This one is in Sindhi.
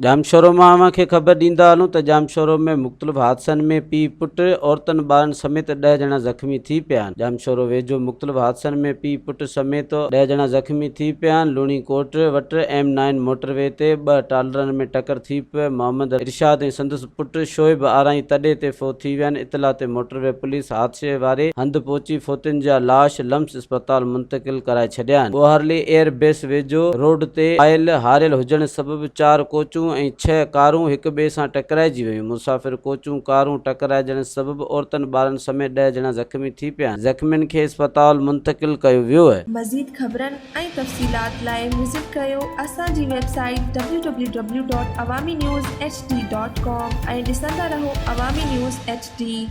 ڄامشورو مان اوهان کي خبر ڏيندا هلون ته ڄامشورو ۾ مختلف حادثن ۾ پيء پٽ، عورتن ٻارن سميت ڏهه ڄڻا زخمي ٿي پيا آهن. ڄامشورو ويجهو مختلف حادثن ۾ پيء پٽ سميت ڏهه ڄڻا زخمي ٿي پيا آهن. لوڻي ڪوٽ وٽ ايم نائن موٽر وي تي ٻه ٽالرن ۾ ٽڪر ٿي پوي محمد ارشاد ۽ سندس پٽ شعيب آرائين تڏي تي فوت ٿي ويا آهن. اطلاع تي موٽر وي پوليس حادثي واري هنڌ پهچي فوتين جا لاش لمس اسپتال منتقل ڪرائي ڇڏيا آهن. ٻوهارلي ايئر بيس ويجهو روڊ تي آئل هاريل هجڻ سبب چار ڪوچون ۽ ڇهه ڪارون هڪ ٻئي سان ٽڪرائجي ويون. مسافر ڪوچون ڪارون ٽڪرائجڻ سبب عورتن ٻارن سميت ڏهه ڄڻا زخمي ٿي پيا آهن. زخمين کي اسپتال منتقل ڪيو ويو. مزيد خبرن ۽ تفصيلات لاء وزٽ ڪريو اسان جي website W W W dot Awami news H D dot com ۽ ڏسندا رهو عوامي نيوز ايڇ ڊي.